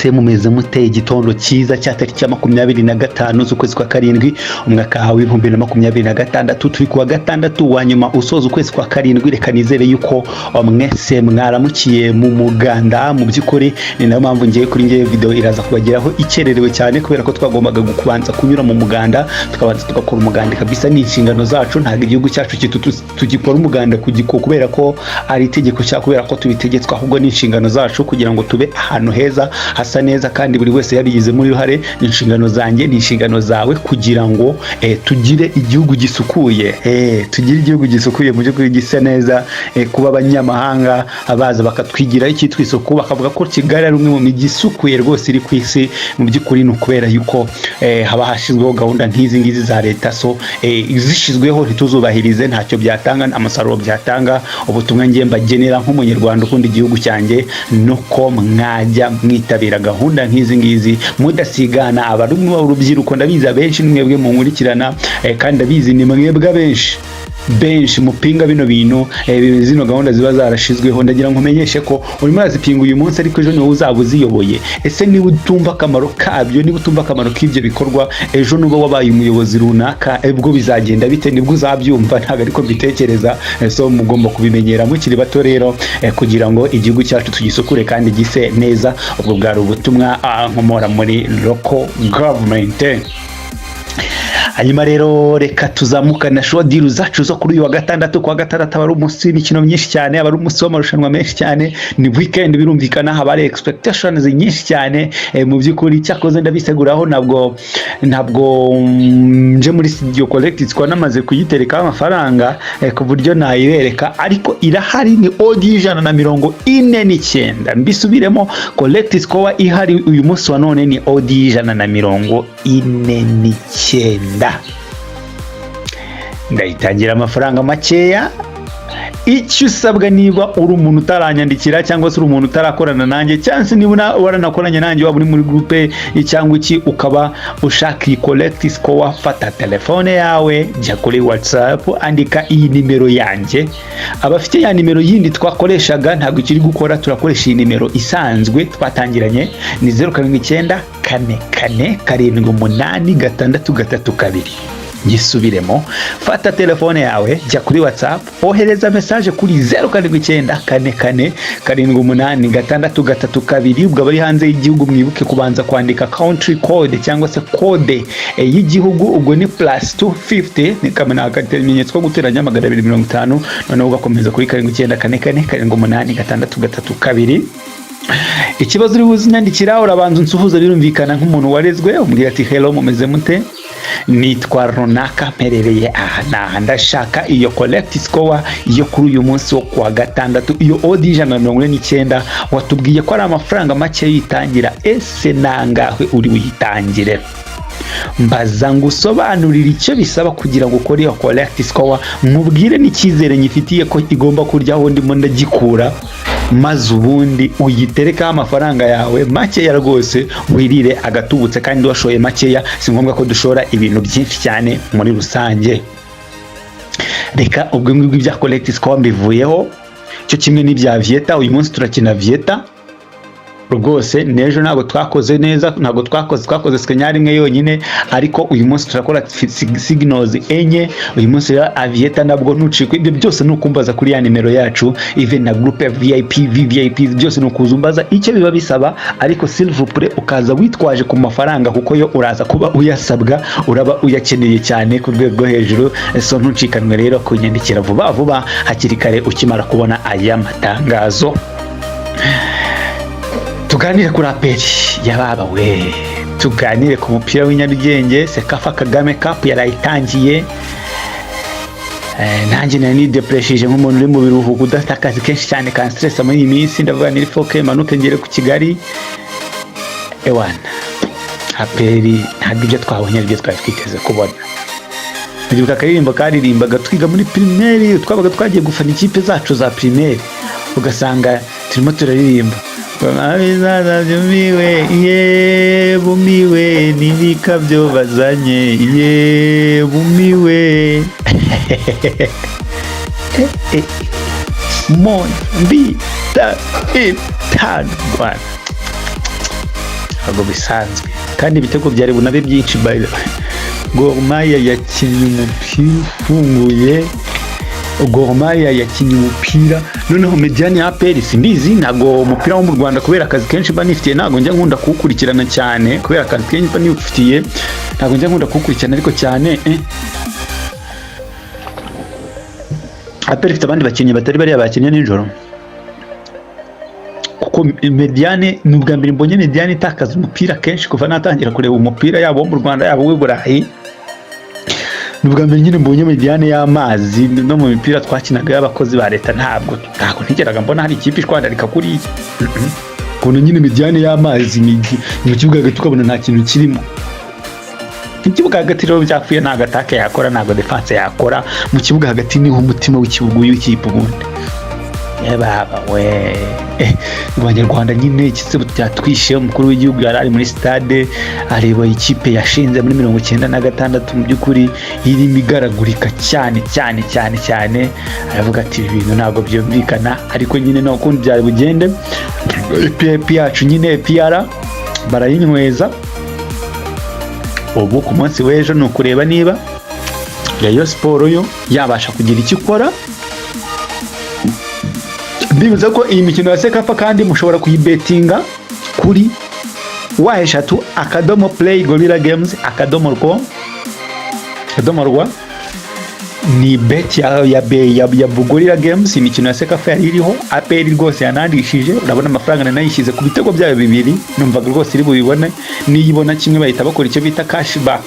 Mwaramutse, mumeze mute? Igitondo cyiza cya tariki ya 25 z'ukwezi kwa karindwi, umwaka wa 2026. Turi kuwa gatandatu wa nyuma usoza ukwezi kwa karindwi. Reka nizere yuko mwese mwaramukiye mu muganda. Mu by'ukuri ni nayo mpamvu ngiye kuri ngewe video iraza kubageraho ikererewe cyane, kubera ko twagombaga kubanza kunyura mu muganda, tukabanza tugakora umuganda kabisa. Ni inshingano zacu. Ntabwo igihugu cyacu tugikora umuganda kubera ko ari itegeko cyangwa kubera ko tubitegetswe, ahubwo ni inshingano zacu kugira ngo tube ahantu heza, hasa neza, kandi buri wese yabigizemo uruhare. Ni inshingano zanjye, ni inshingano zawe, kugira ngo tugire igihugu gisukuye, tugire igihugu gisukuye mu by'ukuri, gisa neza, kuba abanyamahanga baza bakatwigiraho icyitwa isuku, bakavuga ko Kigali ari umwe mu mijyi isukuye rwose iri ku isi. Mu by'ukuri ni ukubera yuko haba hashyizweho gahunda nk'izi ngizi za leta. So zishyizweho ntituzubahirize, ntacyo byatanga, nta musaruro byatanga. Ubutumwa ngiye mbagenera nk'Umunyarwanda ukunda igihugu cyanjye nuko mwajya mwitabira gahunda nk'izi ngizi mudasigana. Abari mu urubyiruko, ndabizi abenshi ni mwebwe munkurikirana, kandi ndabizi ni mwebwe abenshi benshi mupinga bino bintu, zino gahunda ziba zarashizweho. Ndagira ngo nkumenyeshe ko urimo urazipinga uyu munsi, ariko ejo niwowe uzaba uziyoboye. Ese niba utumva akamaro kabyo, niba utumva akamaro k'ibyo bikorwa, ejo nuba wabaye umuyobozi runaka, ubwo bizagenda bite? Nibwo uzabyumva? Ntabwo ariko mbitekereza. So mugomba kubimenyera mukiri bato rero, kugira ngo igihugu cyacu tugisukure kandi gise neza. Ubwo bwari ubutumwa nkomora muri local government. Hanyuma rero reka tuzamukane na sure deal zacu zo kuri uyu wa gatandatu. Ku wa gatandatu aba ari umunsi w'imikino myinshi cyane, aba ari umunsi w'amarushanwa menshi cyane, ni weekend, birumvikana haba hari expectations nyinshi cyane. Mu by'ukuri cyakoze ndabiseguraho, ntabwo nje muri studio correct score namaze kuyiterekaho amafaranga ku buryo nayibereka, ariko irahari, ni odd 149. Mbisubiremo, correct score ihari uyu munsi wa none ni odd 149. Ndayitangira amafaranga makeya. Icyo usabwa, niba uri umuntu utaranyandikira, cyangwa se uri umuntu utarakorana nanjye, cyangwa se niba waranakoranye nanjye, waba uri muri groupe cyangwa iki, ukaba ushaka iyi correct score, fata telefone yawe, jya kuri WhatsApp, andika iyi nimero yanjye. Abafite ya nimero yindi twakoreshaga ntabwo ikiri gukora, turakoresha iyi nimero isanzwe twatangiranye. Ni 07944478 632. Gisubiremo, fata telefone yawe, jya kuri WhatsApp, ohereza message kuri 0794478632. Ubwo abari hanze y'igihugu mwibuke kubanza kwandika country code cyangwa se code y'igihugu. Ubwo ni +250, ni kamena akamenyetso ko guteranya 250, noneho ugakomeza kuri 794478 632. Ikibazo uri buze unyandikira, urabanza unsuhuza, birumvikana nk'umuntu warezwe, umbwira ati: "Hello, mumeze mute? Nitwa runaka, mperereye aha n'aha, ndashaka iyo correct score yo kuri uyu munsi wo kuwa gatandatu, iyo odd 149 watubwiye ko ari amafaranga make yitangira. Ese nangahe uri buyitangire?" Mbaza ngo usobanurire icyo bisaba kugira ngo ukore iyo correct score, nkubwire n'icyizere nyifitiye ko igomba kuryaho ndimo ndagikura, maze ubundi uyiterekaho amafaranga yawe makeya rwose, wirire agatubutse kandi washoye makeya. Si ngombwa ko dushora ibintu byinshi cyane muri rusange. Reka ubwo ngubwo ibya correct score mbivuyeho, cyo kimwe n'ibya Aviator. Uyu munsi turakina Aviator rwose. N'ejo ntabwo twakoze neza, ntabwo twakoze signal imwe yonyine, ariko uyu munsi turakora signals enye. Uyu munsi rero Aviator nabwo ntucikwe. Ibyo byose ni ukumbaza kuri ya nimero yacu, even na groupe VIP, VVIP, byose ni ukuza umbaza icyo biba bisaba. Ariko s'il vous plaît, ukaza witwaje ku mafaranga, kuko yo uraza kuba uyasabwa, uraba uyakeneye cyane ku rwego rwo hejuru. So ntucikanwe rero kunyandikira vuba vuba, hakiri kare, ukimara kubona aya matangazo. Tuganire kuri APR yababa we, tuganire ku mupira w'i Nyarugenge. CECAFA Kagame Cup yarayitangiye. Nanjye nari nidepreshije nk'umuntu uri mu biruhuko, udafite akazi kenshi cyane ka stress muri iyi minsi. Ndavuga niri foke manuke ngere ku Kigali. Ewana, APR ntabwo ibyo twabonye ari byo twari twiteze kubona. Ndibuka akaririmbo karirimbaga twiga muri primaire, twabaga twagiye gufana ikipe zacu za primaire, ugasanga turimo turaririmba: "Bizaza byumiwe ye, bumiwe n'ibikabyo bazanye ye, bumiwe." Moja, mbili, tatu, nne, tano, bwana. Ntabwo bisanzwe, kandi ibitego byari bunabe byinshi. By the way, Gor Mahia yakinnye umupira ufunguye. Gor Mahia yakinnye umupira. Noneho médiane ya APR, simbizi, ntabwo umupira wo mu Rwanda, kubera akazi kenshi mba nifitiye, ntabwo njya nkunda kuwukurikirana cyane. Kubera akazi kenshi mba nifitiye, ntabwo njya nkunda kuwukurikirana, ariko cyane APR ifite abandi bakinnyi batari bariya bakinnye nijoro, kuko médiane, ni ubwa mbere mbonye médiane itakaza umupira kenshi kuva natangira kureba umupira, yaba uwo mu Rwanda, yaba uw'i Burayi. Ni ubwa mbere nyine mbonye médiane y'amazi. No mu mipira twakinaga y'abakozi ba leta, ntabwo ntigeraga mbona hari ikipe ishwandarika kuriya ukuntu nyine médiane y'amazi mu kibuga hagati, ukabona nta kintu kirimo mu kibuga hagati. Rero byapfuye, ntabwo attaque yakora, ntabwo défense yakora. Mu kibuga hagati niho umutima w'ikibuga w'ikipe ubundi. Baba we, Abanyarwanda nyine ikisebo cyatwishe. Umukuru w'igihugu yari ari muri stade areba ikipe yashinze muri 96, mu by'ukuri irimo igaragurika cyane cyane cyane cyane, aravuga ati: "Ibi bintu ntabwo byumvikana." Ariko nyine nta kundi byari bugende. PAP yacu nyine, APR barayinyweza. Ubu ku munsi w'ejo ni ukureba niba Rayon Sport yo yabasha kugira icyo ikora. Mbibutsa ko iyi mikino ya CECAFA kandi mushobora kuyibetinga kuri www.playgorillagames.com.rw. Ni bet ya Gorilla Games. Imikino ya CECAFA yari iriho APR rwose yanandishije. Urabona amafaranga nanayishyize ku bitego byayo bibiri, numvaga rwose iri bubibone. Niyibona kimwe, bahita bakora icyo bita cash back,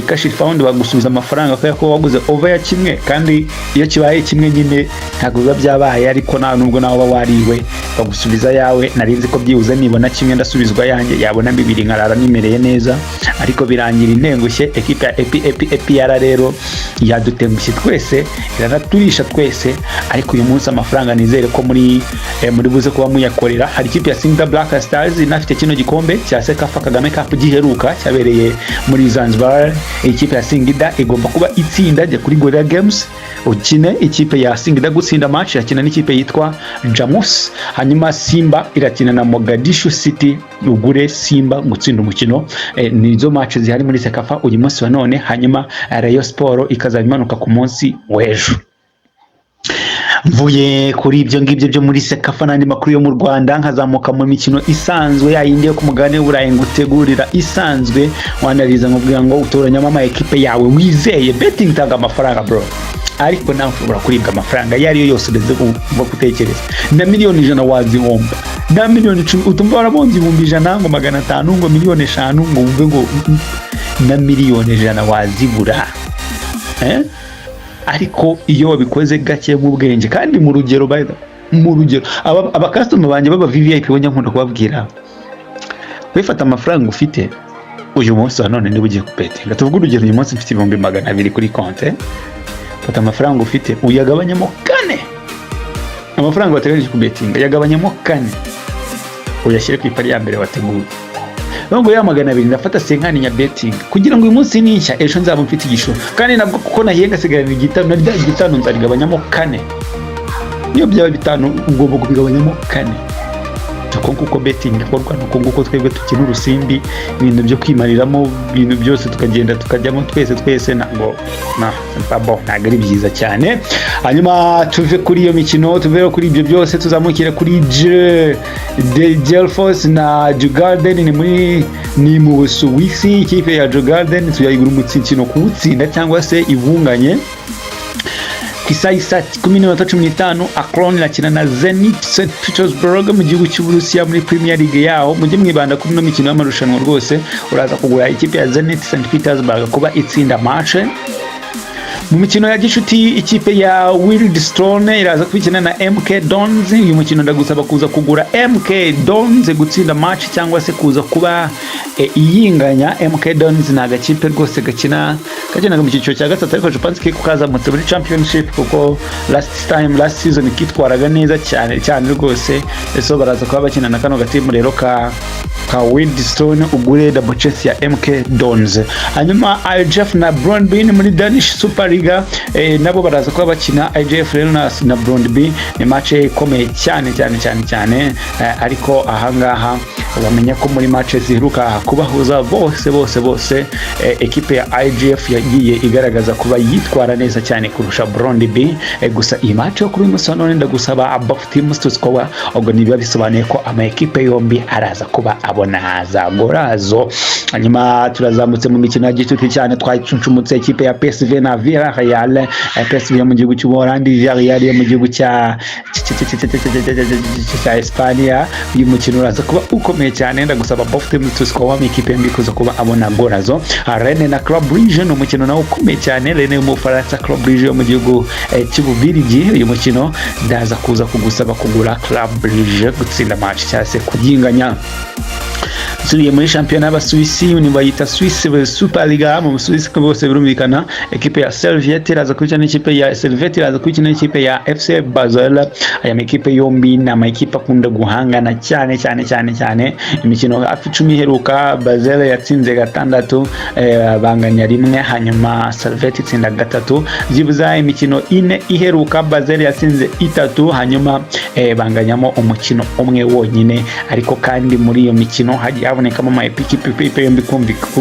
cash refund, bagusubiza amafaranga kubera ko waguze over ya kimwe. Kandi iyo kibaye kimwe nyine ntabwo biba byabaye, ariko nta nubwo nawe uba wariwe, bagusubiza yawe. Nari nzi ko byibuze nibona kimwe ndasubizwa yanjye, yabona bibiri nkarara nimereye neza, ariko birangira intengushye. Ekipe ya APR rero yadutengushye twese, iranaturisha twese. Ariko uyu munsi amafaranga nizere ko muri buze kuba muyakorera. Hari ikipe ya Singida Black Stars inafite kino gikombe cya CECAFA Kagame Cup giheruka cyabereye muri Zanzibar. Ikipe ya Singida igomba kuba itsinda. Jya kuri Gorilla Games ukine ikipe ya Singida gutsinda match, irakina n'ikipe yitwa Jamus. Hanyuma Simba irakina na Mogadishu City, ugure Simba gutsinda umukino. Nizo match zihari muri CECAFA uyu munsi wa none. Hanyuma Rayon Sport ikazaba imanuka ku munsi w'ejo. Mvuye kuri ibyo ngibyo byo muri CECAFA n'andi makuru yo mu Rwanda, nkazamuka mu mikino isanzwe, yayindi yo ku mugabane w'Uburayi ngutegurira isanzwe, wanariza nkubwira ngo utoranyamo ama ekipe yawe wizeye. Betting itanga amafaranga, bro, ariko nawe ushobora kuribwa amafaranga ayo ari yo yose uretse kuva gutekereza. Na miliyoni 100 wazihomba, na miliyoni 10. Utumva warabonye 100,000, ngo 500, ngo miliyoni 5, ngo wumve ngo na miliyoni 100 wazibura, eh? Ariko iyo wabikoze gake mu bwenge kandi mu rugero, by the mu rugero, aba customer banjye baba VVIP bo nkunda kubabwira: wifata amafaranga ufite uyu munsi wa none, niba ugiye kubetinga, tuvuge urugero uyu munsi mfite 200,000 kuri konte, fata amafaranga ufite uyagabanyamo kane. Amafaranga wateganyije kubetinga yagabanyamo kane, uyashyire ku ipari ya mbere wateguye. Ngo ya 200 ndafata cinquante nya betting kugira ngo uyu munsi ninshya, ejo nzaba mfite igishoro. Kandi nabwo kuko nahiye ngasigarana igitanu, na rya gitanu nzarigabanyamo kane. Niyo byaba bitanu, ugomba kubigabanyamo kane. Uko nguko betting ikorwa, ni uko nguko twebwe dukina urusimbi, ibintu byo kwimariramo ibintu byose, tukagenda tukajyamo twese twese, ntabwo na bon, ntabwo ari byiza cyane. Hanyuma tuve kuri iyo mikino, tuve kuri ibyo byose, tuzamukire kuri de Gelfos na Djurgården, ni mu Busuwisi. Ikipe ya Djurgården tuyayigura umukino kuwutsinda cyangwa se ibunganye. Ku isaha isa 10:15, Akron irakina na Zenit St Petersburg mu gihugu cy'Uburusiya muri Premier League yaho. Mujye mwibanda kuri ino mikino y'amarushanwa rwose. Uraza kugura ikipe ya Zenit St Petersburg kuba itsinda match. Mu mikino ya gishuti, ikipe ya Wealdstone iraza kubikina na MK Dons. Uyu mukino ndagusaba kuza kugura MK Dons gutsinda match cyangwa se kuza kuba iyinganya. MK Dons ni agakipe rwose gakinaga mu cyiciro cya gatatu, ariko je pense ko kazamutse muri Championship, kuko last time, last season kitwaraga neza cyane cyane rwose. So baraza kuba bakina na kano gatimu rero ka Wealdstone, ugure double chance ya MK Dons. Hanyuma IHF na Brøndby muri Danish Super. Superliga nabo baraza kuba bakina IGF rero na Brondby. Ni match ikomeye cyane cyane cyane cyane, ariko ahangaha bamenya ko muri match ziheruka kubahuza bose bose bose, ekipe ya IGF yagiye igaragaza kuba yitwara neza cyane kurusha Brondby. Gusa iyi match yo kuri uyu munsi wa none ndagusaba both teams to score. Ubwo nibiba bisobanuye ko ama ekipe yombi araza kuba abona za gorazo. Hanyuma turazamutse mu mikino ya gicuti cyane, twacuncumutse ekipe ya PSV na Villarreal. PSV yo mu gihugu cy'Ubuholandi, Villarreal yo mu gihugu cya Espanya. Uyu mukino uraza kuba ukomeye cyane, ndagusaba both teams to score, mu ikipe yombi kuza kuba abona gorazo. Rennes na Club Brugge ni umukino nawo ukomeye cyane. Rennes yo mu Bufaransa, Club Brugge yo mu gihugu cy'Ububirigi. Uyu mukino ndaza kuza kugusaba kugura Club Brugge gutsinda match cyangwa se kubyinganya. Nsubiye muri shampiyona y'Abasuwisi, ni bayita Swiss Superliga mu Busuwisi bose birumvikana. Ekipe ya Servette iraza kubikina n'ikipe ya Servette iraza kubikina n'ikipe ya FC Basel. Aya makipe yombi ni amakipe akunda guhangana cyane cyane cyane cyane. Imikino hafi 10 iheruka, Basel yatsinze gatandatu, banganya rimwe, hanyuma Servette itsinda gatatu. Byibuze imikino 4 iheruka, Basel yatsinze itatu, hanyuma banganyamo umukino umwe wonyine. Ariko kandi muri iyo mikino hagiye habonekamo ama ekipe yombi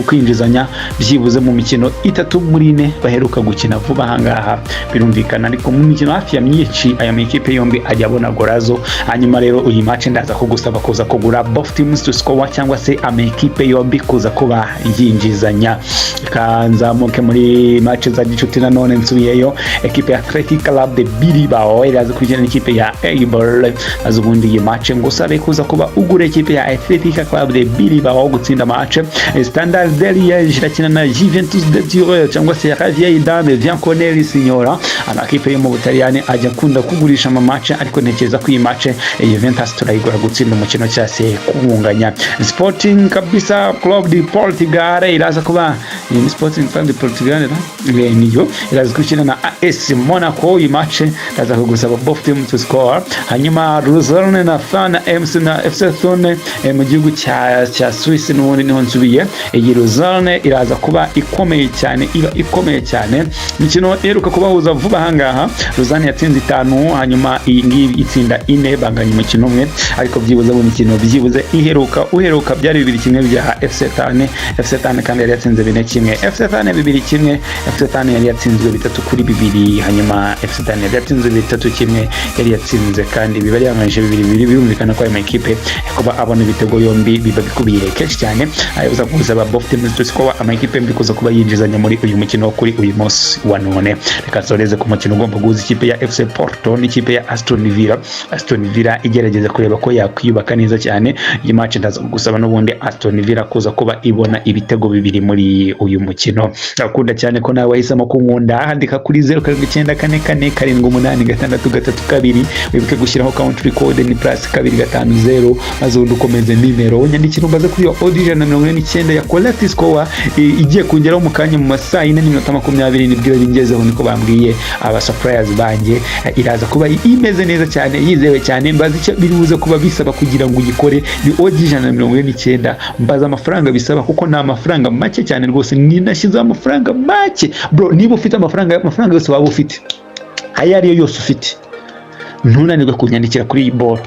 kwinjizanya byibuze mu mikino itatu muri ine baheruka gukina vuba ahangaha, birumvikana. Ariko mu mikino hafi ya myinshi aya makipe yombi ajya abona gorazo. Hanyuma rero uyu match ndaza kugusaba kuza kugura both teams to score cyangwa se amakipe yombi kuza kuba yinjizanya. Reka nzamuke muri match za gicuti nanone nsubiyeyo. Ekipe ya Athletic Club de Bilbao iraza kugina n'ikipe ya Eibar. Maze ubundi iyi match ngusabe kuza kuba ugura ekipe ya Athletic Club de Bilbao gutsinda match. Standard de Liège irakina na Juventus de Turin cyangwa se la vieille dame Bianconeri Signora. Amakipe yo mu Butaliyani ajya akunda kugurisha ama match, ariko ntekereza ko iyi match Juventus turayigura gutsinda umukino cyangwa se kuwunganya. Sporting kabisa Club de Portugal iraza kuba, iyi ni Sporting Club de Portugal niyo iraza gukina na AS Monaco. Iyi match iraza kugusaba both team to score. Hanyuma Luzerne na Thun MC na FC Thun mu gihugu cya Swiss n'ubundi niho nsubiye. Iyi Luzerne iraza kuba ikomeye cyane, iba ikomeye cyane. Imikino iheruka kubahuza vuba ahangaha, Luzerne yatsinze itanu, hanyuma iyi ngiyi itsinda ine, banganya umukino umwe. Ariko byibuze mu mikino byibuze iheruka, uheruka byari 2-1 bya FC Thun. FC Thun kandi yari yatsinze 4-1. FC Thun 2-1, FC Thun yari yatsinzwe 3-2. Hanyuma FC Thun yari yatsinzwe 3-1, yari yatsinze kandi biba yanganyije 2-2. Birumvikana ko ayo makipe kuba abona ibitego yombi biba bikubiye kenshi cyane. Ayo kuza both teams to score, amakipe yombi kuza kuba yinjizanya muri uyu mukino kuri uyu munsi wa none. Reka nsoreze ku mukino ugomba guhuza ikipe ya FC Porto n'ikipe ya Aston Villa. Aston Villa igerageza kureba ko yakwiyubaka neza cyane. Iyi match ndaza gusaba n'ubundi Aston Villa kuza kuba ibona ibitego bibiri muri uyu mukino. Ndakunda cyane ko nawe wahisemo kunkunda. Andika kuri 0794478632, wibuke gushyiraho country code ni +250, maze ubundi ukomeze nimero. Nyandikira umbaze kuri iyo odd 149 ya correct score igiye kungeraho mu kanya mu masaa 4:20, nibwo bingezeho, niko bambwiye aba suppliers banjye. Iraza kuba imeze neza cyane, yizewe cyane. Mbaza icyo biri buze kuba bisaba kugira ngo uyikore. Ni odd 149. Mbaza amafaranga bisaba, kuko ni amafaranga make cyane rwose. Ninashyizeho amafaranga make, bro. Niba ufite amafaranga, amafaranga yose waba ufite, ayo ariyo yose ufite, ntunanirwe kunyandikira kuri iyi boro.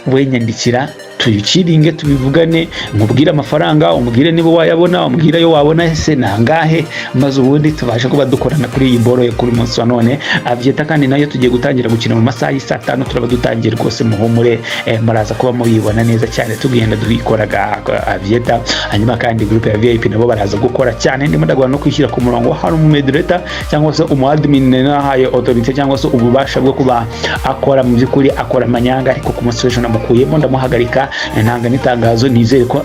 We nyandikira tuyichillinge, tubivugane, nkubwire amafaranga, umubwire niba wayabona, umubwire ayo wabona ese nangahe, maze ubundi tubashe kuba dukorana kuri iyi boro yo kuri munsi wa none. Aviator kandi nayo tugiye gutangira gukina mu masaha y'isaa tanu, turaba dutangiye rwose, muhumure, muraza kuba mubibona neza cyane tugenda duyikoraga Aviator. Hanyuma kandi groupe ya VIP nabo baraza gukora cyane. Ndimo ndagwana no kwishyira ku murongo. Hari umumoderator cyangwa se umu admin nahaye autorité cyangwa se ububasha bwo kuba akora, mu by'ukuri akora amanyanga, ariko ku munsi w'ejo namukuyemo, ndamuhagarika, ntanga n'itangazo. Nizere ko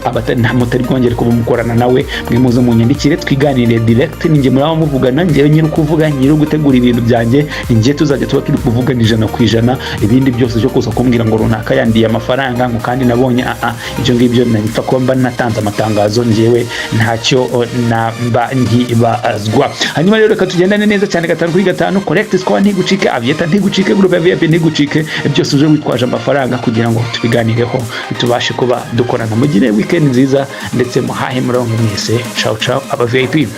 mutari bwongere kuba mukorana nawe. Mwe muze munyandikire twiganire direct, ninjye muraba muvugana, njyewe nyiri kuvuga, nyiri gutegura ibintu byanjye, ninjye tuzajya tuba turi kuvugana 100%. Ibindi byose byo kuza kumbwira ngo runaka yandiye amafaranga, ngo kandi nabonye, aa ibyo ngibyo napfa kuba mba natanze amatangazo, njyewe ntacyo namba nkibazwa. Hanyuma rero reka tugendane neza cyane gatanu kuri gatanu. Correct score ntigucike, Aviator ntigucike, groupe ya VIP ntigucike, byose uje witwaje amafaranga kugira ngo tubiganireho, tubashe kuba dukorana. Mugire weekend nziza ndetse muhahe muronke mwese. Ciao ciao, aba VIP.